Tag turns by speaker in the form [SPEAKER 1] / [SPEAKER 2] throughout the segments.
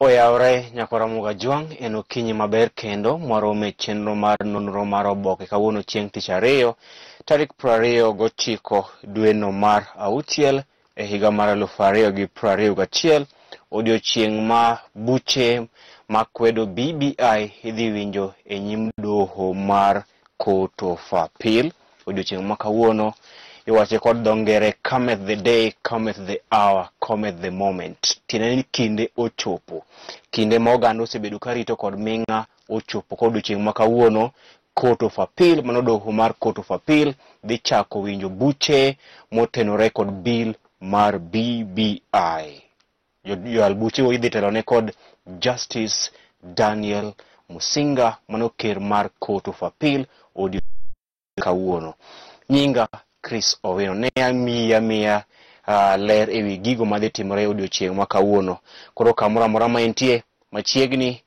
[SPEAKER 1] Oyawre nyakwar Ramogi Ajwang', en okinyi maber kendo mwaromo e chenro mar nonro mar oboke kawuono chieng' tich ariyo tarik 29 dweno mar auchiel e higa mar 2021, odiochieng' ma buche makwedo BBI idhi winjo e nyim doho mar Court of Appeal. Odiochieng' ma kawuono iwache kod dho ngere, cometh the day, cometh the hour, cometh the moment. Tiende ni kinde ochopo. Kinde ma oganda osebedo karito kod ming'a ochopo kod odiochieng' ma kawuono Court of Appeal, mano doho mar Court of Appeal dhi chako winjo buche motenore kod bill mar BBI. Joyal buchego idhi telone kod Justice Daniel Musinga, mano ker mar Court of Appeal odiochieng' kawuono. Nyinga Chris Owino. Ne amiyi amiya ler ewi gigo madhi timore e odiochieng' ma kawuono. Koro kamoro amora ma intie machiegni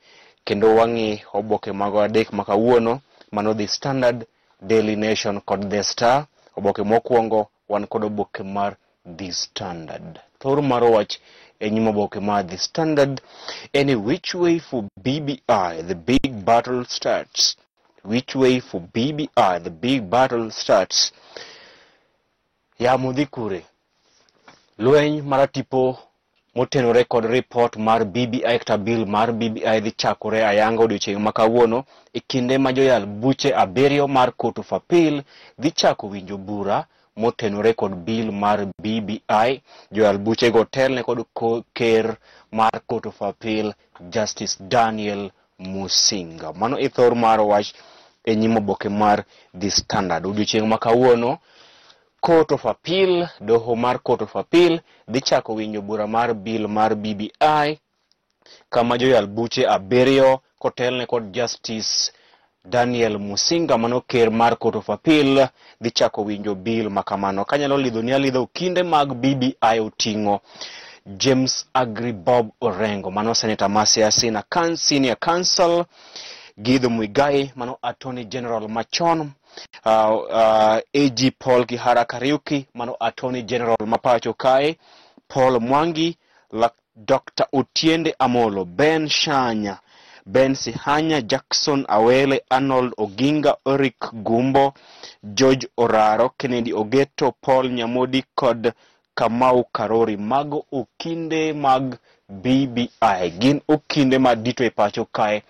[SPEAKER 1] kendo wang'i oboke mago adek ma kawuono, mano The Standard, Daily Nation kod The Star. Oboke mokwongo wan kod oboke mar The Standard. Thor mar wach e nyim oboke mar The Standard en which way for BBI, the big battle starts. Which way for BBI, the big battle starts. Yamo dhi kure? Lweny maratipo motenore kod ripot mar BBI kata bill mar BBI dhi chakore ayanga odiochieng' ma kawuono e kinde ma joyal buche abiriyo mar Court of Appeal dhi chako winjo bura motenore kod bill mar BBI. Joyal buchego telne kod ker mar Court of Appeal Justice Daniel Musinga. Mano e thor mar wach e nyim oboke mar The Standard. Odiochieng' ma kawuono Court of Appeal, doho mar Court of Appeal dhi chako winjo bura mar bill mar BBI kama joyal buche abiriyo kotelne kod Justice Daniel Musinga, mano ker mar Court of Appeal, dhi chako winjo bill ma kamano. Kanyalo lidho ni alidho okinde mag BBI oting'o James Agri Bob Orengo, mano senator ma Siaya Senior Counsel, Githu Muigai, mano Attorney General machon, AG Paul Kihara Kariuki, mano Attorney General ma pacho kae, Paul Mwangi, Dr. Otiende Amolo, Ben Shanya, Ben Sihanya, Jackson Awele, Arnold Oginga, Eric Gumbo, George Oraro, Kennedy Ogeto, Paul Nyamodi kod Kamau Karori. Mago okinde mag BBI. Gin okinde madito e pacho kae.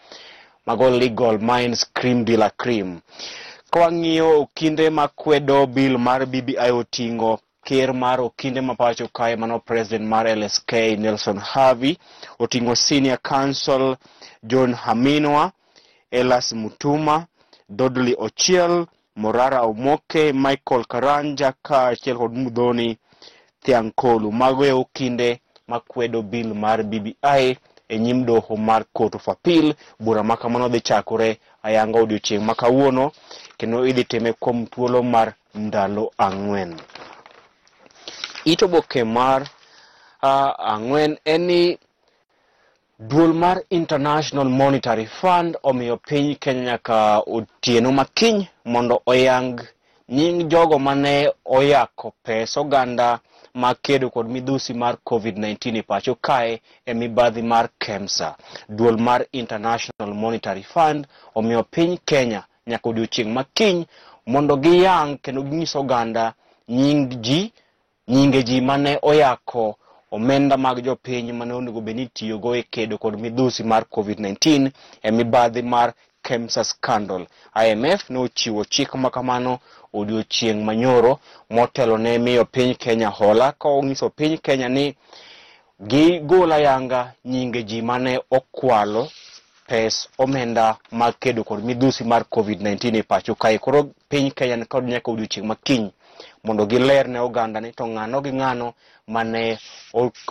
[SPEAKER 1] Mago legal minds, cream de la cream. Ka wang'iyo okinde makwedo bill mar BBI oting'o ker mar okinde ma pacho kae, mano president mar LSK Nelson Havi, oting'o senior counsel John Haminwa, Elas Mutuma, Dudley Ochiel, Morara Omoke, Michael Karanja kaachiel kod Muthoni Thiankolu. Mago e okinde makwedo bill mar BBI e nyim doho mar Court of Appeal. Bura ma kamano dhi chakore ayanga odiochieng' ma kawuono kendo idhi time kuom thuolo mar ndalo 4. It oboke mar 4 en ni duol mar International Monetary Fund omiyo piny Kenya nyaka otieno makiny mondo oyang nying jogo mane oyako pes oganda makedo kod midhusi mar COVID-19 e pacho kae e mibadhi mar KEMSA. Duol mar International Monetary Fund omiyo piny Kenya nyaka odiochieng' makiny mondo giyang kendo ginyis oganda nying ji, nyinge ji mane oyako omenda mag jopiny mane onego bed ni itiyogo e kedo kod midhusi mar COVID-19 e mibadhi mar KEMSA scandal. IMF ne ochiwo chik ma kamano odiochieng' manyoro motelo ne miyo piny Kenya hola, ka onyiso piny Kenya ni gigol ayanga nyinge ji mane okwalo pes omenda mag kedo kod midhusi mar COVID-19 e pacho kae. Koro piny Kenya ni kod nyaka odiochieng' makiny mondo giler ne oganda ni to ng'ano gi ng'ano mane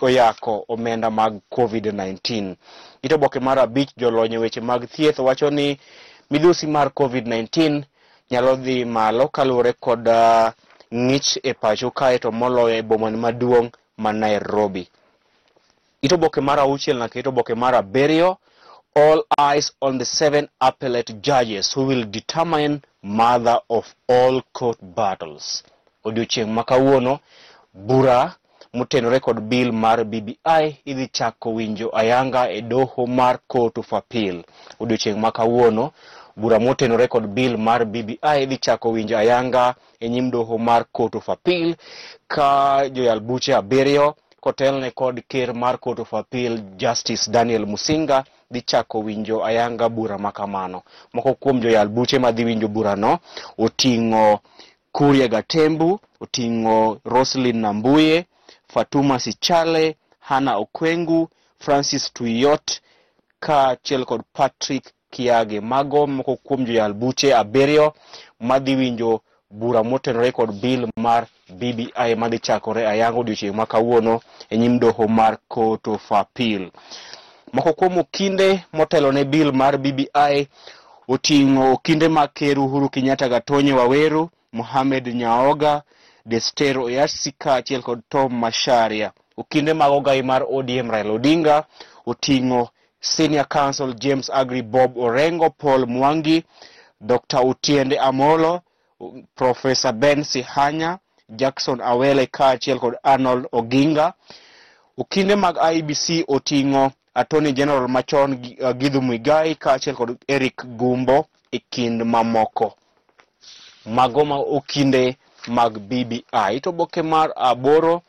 [SPEAKER 1] oyako omenda mag COVID-19. It oboke mar 5, jolony e weche mag thieth wacho ni midhusi mar COVID-19 nyalo dhi malo kaluwore kod ng'ich e pacho kae to moloyo e boma maduong' ma Nairobi. It oboke mar 6 nyaka it oboke mar 7, all eyes on the 7 appellate judges who will determine mother of all court battles. Odiochieng' ma kawuono bura motenore kod bill mar BBI idhi chako winjo ayanga e doho mar Court of Appeal. Odiochieng' ma kawuono, bura motenore kod bill mar BBI idhi chako winjo ayanga e nyim doho mar Court of Appeal ka joyal buche 7 kotelne kod ker mar Court of Appeal Justice Daniel Musinga dhi chako winjo ayanga bura makamano. Moko kuom joyal buche madhi winjo burano oting'o Kuria Gatembu, oting'o Roslyn Nambuye, Fatuma Sichale, Hannah Okwengu, Francis Tuiyot kaachiel kod Patrick Kiage. Mago moko kuom joyal buche 7 madhi winjo bura motenore kod bill mar BBI madhi chakore ayanga odiochieng' ma kawuono e nyim doho mar Court of Appeal. Moko kuom okinde motelo ne bill mar BBI oting'o okinde mag Ker Uhuru Kenyatta Gatonye Waweru, Mohamed Nyaoga, Dester Oyasi kaachiel kod Tom Macharia. Okinde mag ogai mar ODM Raila Odinga oting'o Senior Counsel James Agri Bob Orengo, Paul Mwangi, Dr. Otiende Amolo, Professor Ben Sihanya, Jackson Awele kaachiel kod Arnold Oginga. Okinde mag IEBC oting'o Attorney General machon Githu Muigai kaachiel kod Eric Gumbo e kind mamoko. Mago ma okinde mag BBI. To oboke mar 8,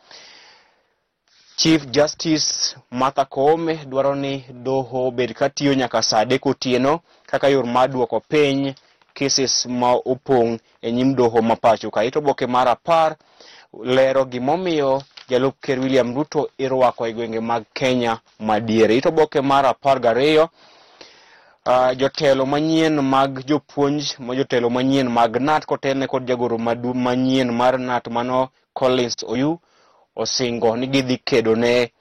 [SPEAKER 1] Chief Justice Martha Koome dwaro ni doho obed katiyo nyaka saa 3 otieno kaka yor mar duoko piny cases ma opong' e nyim doho ma pacho ka. Ito oboke mar 10 lero gimomiyo jalup ker William Ruto irwako e gwenge mag Kenya madiere. Ito oboke mar 12, jotelo manyien mag jopuonj, jotelo manyien mag KNUT kotelne kod jagoro manyien mar KNUT mano Collins Oyu osingo ni gidhi kedo ne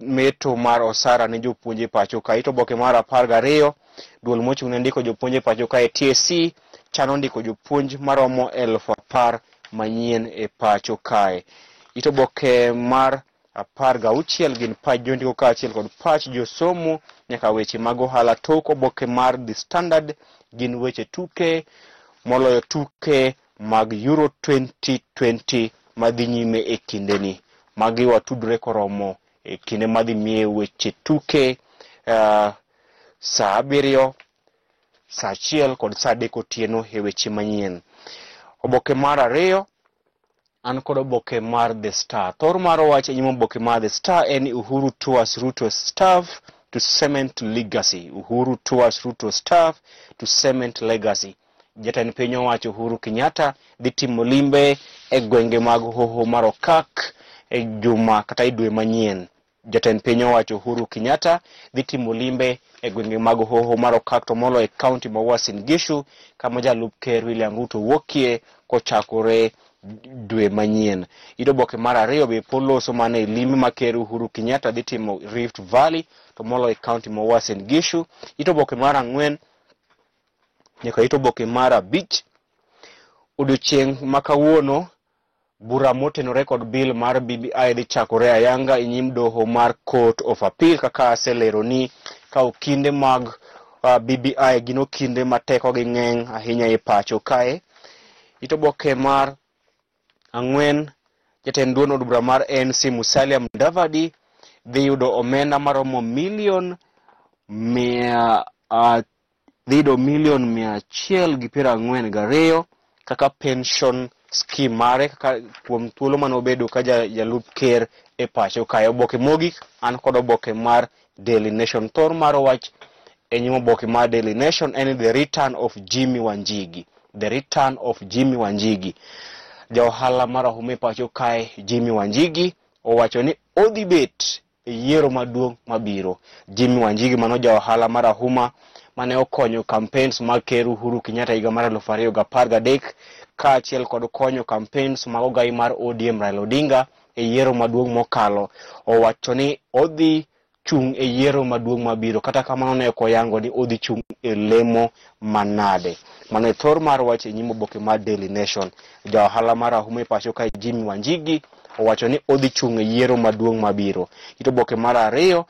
[SPEAKER 1] meto mar osara ne jopuonj e pacho ka. Ito oboke mar 12, duol mochung' ne ndiko jopuonj e pacho ka e TSC chano ndiko jopuonj maromo 10,000 manyien e pacho kae. Ito oboke mar 16 gin pach jondiko kaachiel kod pach josomo nyaka weche mag ohala. Tok oboke mar The Standard gin weche tuke moloyo tuke mag Euro 2020 madhi nyime e kindeni. Magi watudre koromo e kinde madhi miye weche tuke saa 7, saa 1 kod saa 3 otieno e weche manyien. Oboke mar 2, an kod oboke mar The Star. Thor mar wach e nyim oboke mar The Star en Uhuru tours Ruto staff to cement legacy. Uhuru tours Ruto staff to cement legacy. Jatend piny owacho Uhuru Kenyatta dhi timo limbe e gwenge mag Hoho mar Okak e juma kata e dwe manyien. Jatend piny owacho Uhuru Kenyatta dhi timo limbe e gwenge mag Hoho mar Okak to moloyo e kaunti ma Uasin Gishu kama jalup ker William Ruto wuokie kochakore dwe manyien. Ito oboke mar 2 be pod loso mana e limbe ma ker Uhuru Kenyatta dhi timo Rift Valley to moloyo e kaunti ma Uasin Gishu. Ito oboke mar 4 nyaka ito oboke mar 5, odiochieng' ma kawuono bura motenore kod bill mar BBI dhi chakore ayanga e nyim doho mar Court of Appeal kaka aselero ni ka okinde mag BBI gin okinde ma tekogi ng'eny ahinya e pacho kae. Ito oboke mar 4, jatend duond od bura mar ANC Musalia Mudavadi dhi yudo omenda maromo milion 142 kaka pension scheme mare kaka kuom thuolo mane obedo ka jalup ker e pacho kae. Oboke mogik an kod oboke mar Daily Nation. Thor mar wach e nyim oboke mar Daily Nation en the return of Jimmy Wanjigi. The return of Jimmy Wanjigi. Ja ohala marahuma e pacho kae Jimmy Wanjigi owacho ni odhi bet e yiero maduong' mabiro. Jimmy Wanjigi mano ja ohala marahuma mane okonyo campaigns mag Ker Uhuru Kenyatta higa mar 2013 kaachiel kod konyo campaigns mag ogai mar ODM Raila Odinga e yiero maduong' mokalo, owacho ni odhi chung' e yiero maduong' mabiro. Kata kamano ne ok oyango ni odhi chung' e lemo manade. Mano e thor mar wach e nyim oboke mar Daily Nation. Ja ohala marahuma e pacho kae Jimmy Wanjigi owacho ni odhi chung' e yiero maduong' mabiro. Ito oboke mar 2,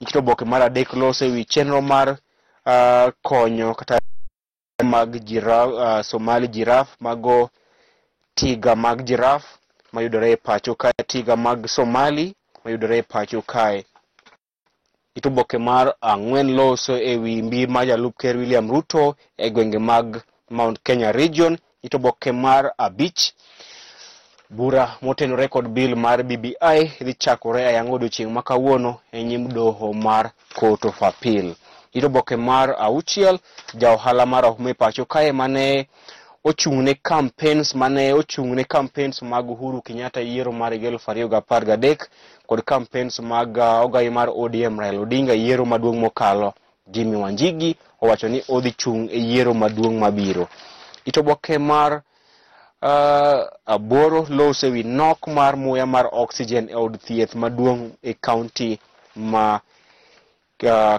[SPEAKER 1] ito oboke mar 3 loso ewi chenro mar konyo kata mag Somali giraffe, mago tiga mag giraffe mayudore e pacho kae, tiga mag Somali mayudore e pacho kae. It oboke mar 4 loso e wi mbi mar jalup ker William Ruto e gwenge mag Mount Kenya Region. It oboke mar 5, bura motenore kod bill mar BBI dhi chakore ayanga odiochieng' ma kawuono e nyim doho mar Court of Appeal. It oboke mar 6, ja ohala mar Ahuma e pacho kae mane ochung'ne campaigns mag Uhuru Kenyatta yiero mar 2013 kod campaigns mag ogai mar ODM Raila Odinga yiero maduong' mokalo, Jimmy Wanjigi owacho ni odhi chung' e yiero maduong' mabiro. It oboke mar 8 loso ewi nok mar muya mar oxygen e od thieth maduong' e kaunti ma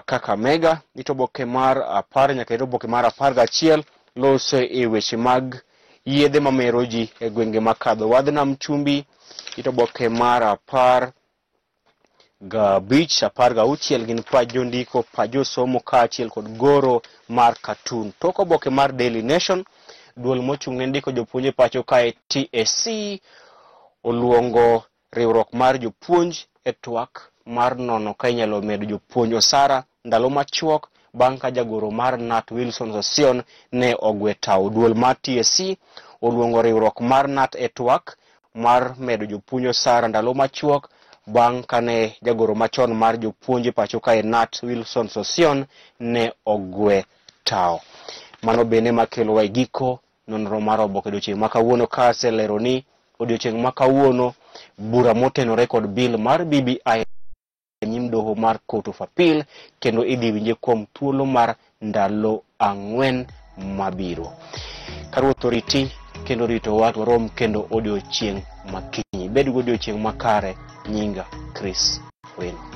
[SPEAKER 1] Kakamega. It oboke mar 10 nyaka it oboke mar 11 loso e weche mag yedhe mamero ji e gwenge makadho wadh nam chumbi. It oboke mar 15, 16 gin pach jondiko, pach josomo kaachiel kod goro mar cartoon. Tok oboke mar Daily Nation, duol mochung' ne ndiko jopuonj e pacho kae TSC oluongo riwruok mar jopuonj e twak mar nono ka inyalo medo jopuonj osara ndalo machuok bang' ka jagoro mar KNUT Wilson Sossion ne ogwe tao. Duol mar TSC oluongo riwruok mar KNUT e twak mar medo jopuonj osara ndalo machuok bang' kane jagoro machon mar jopuonj e pacho kae KNUT Wilson Sossion ne ogwe tao. Mano bende makelowa e giko nonro mar oboke odiochieng' ma kawuono, ka aselero ni odiochieng' ma kawuono bura motenore kod bill mar BBI e nyim doho mar Court of Appeal kendo idhi winje kuom thuolo mar ndalo 4 mabiro. Ka Ruoth oriti kendo oritowa, warom kendo odiochieng' makinyi. Bed gi odiochieng' makare. Nyinga Chris Wino.